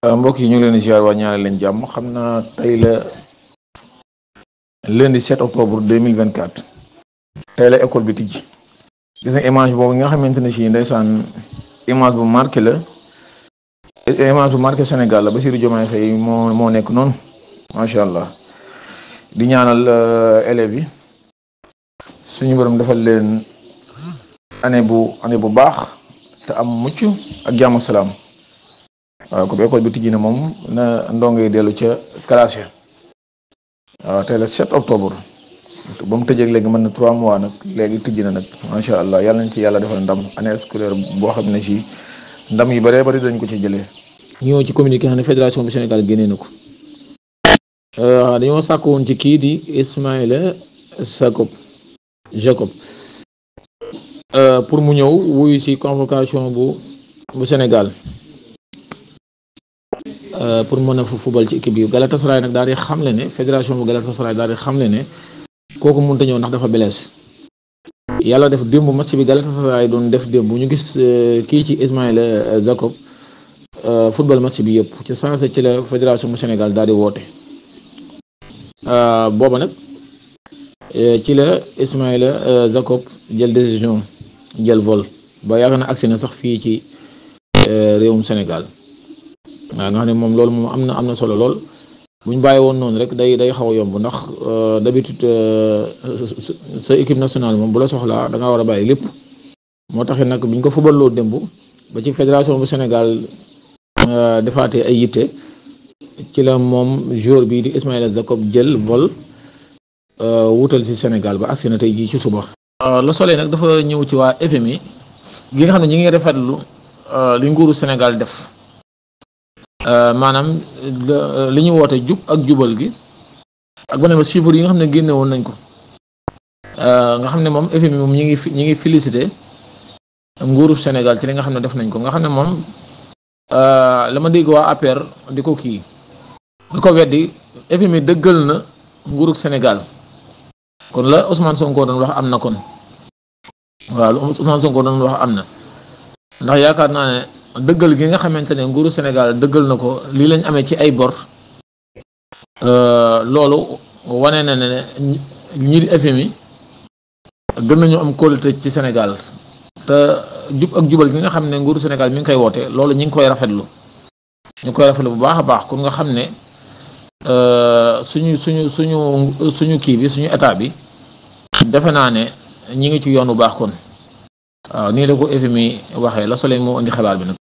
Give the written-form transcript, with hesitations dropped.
mbokk yi ñu ngi leen di ziar waa ñaanal leen jàmm xam naa tey la lundi 7 octobre 2024 tey la école bi tijji gis nga image boobu nga xamante ne si ndeysaan image bu marqué la image bu marqué Sénégal la Bassirou Diomaye Faye moo nekk noonu macha allah di ñaanal élèves yi suñu borom defal leen année bu baax te am mucc ak jàmm salaam. waaw comme école bi tijji na moom na ndongo yi dellu ca classe ya waaw tey la 7 octobre ba mu tëjee léegi mën na 3 mois nag léegi tijji na nag macha allah yàlla nañ ci yàlla defal ndam année scolaire boo xam ne si ndam yi bëree bëri dañ ko ci jëlee. ñëw ci communiqué xam ne fédération bu Sénégal génnee na ko dañoo sàkk woon ci kii di Ismaïla Jacob pour mu ñëw wuyu si convocation bu Sénégal. pour mën a football ci équipe bi Galatasaray nag daal di xamle ne fédération bu Galatasaray daal di xamle ne kooku mënut a ñëw ndax dafa blessé yàlla def démb match bi Galatasaray doon def démb ñu gis kii ci Ismaïla Jacob football match bi yëpp ci sensé ci la fédération bu Sénégal daal di woote booba nag ci la Ismaïla Jacob jël décision jël vol ba yaakaar na agsi na sax fii ci réewum Sénégal. waaw nga xam ne moom loolu moom am na solo lool bu ñu bàyyi woon noonu rek day xaw a yomb ndax d'habitude sa équipe nationale moom bu la soxlaa da nga war a bàyyi lépp moo taxit nag biñ ko fubaloo démb ba ci fédération bu Sénégal defaatee ay yitte ci la moom joueur bii di Ismaïla Jacob jël vol wutal ci Sénégal ba agsi na tey jii ci suba. Le Soleil nag dafa ñëw ci waa FMI gi nga xam ne ñi ngi rafetlu li nguuru Sénégal def. maanaam li ñu woote jub ak jubal gi ak ba ne ma chiffres yi nga xam ne génne woon nañ ko nga xam ne moom FMI moom ñi ngi félicité nguuru Sénégal ci li nga xam ne def nañ ko nga xam ne moom la ma dégg waa APR di ko kii di ko weddi FMI dëggal na nguuru Sénégal kon la Ousmane Sonko doon wax am na kon waaw lu Ousmane Sonko doon wax am na ndax yaakaar naa ne dëggal gi nga xamante ne nguuru Sénégal dëggal na ko lii lañ amee ci ay bor loolu wane na ne ñii di FMI gën nañu am kóolute ci Sénégal te jub ak jubal gi nga xam ne nguuru Sénégal mi ngi koy woote loolu ñi ngi koy rafetlu bu baax a baax kon nga xam ne suñu kii bi suñu état bi defe naa ne ñi ngi ci yoon bu baax kon waaw nii la ko FMI waxee la Soleil moo indi xibaar bi nag.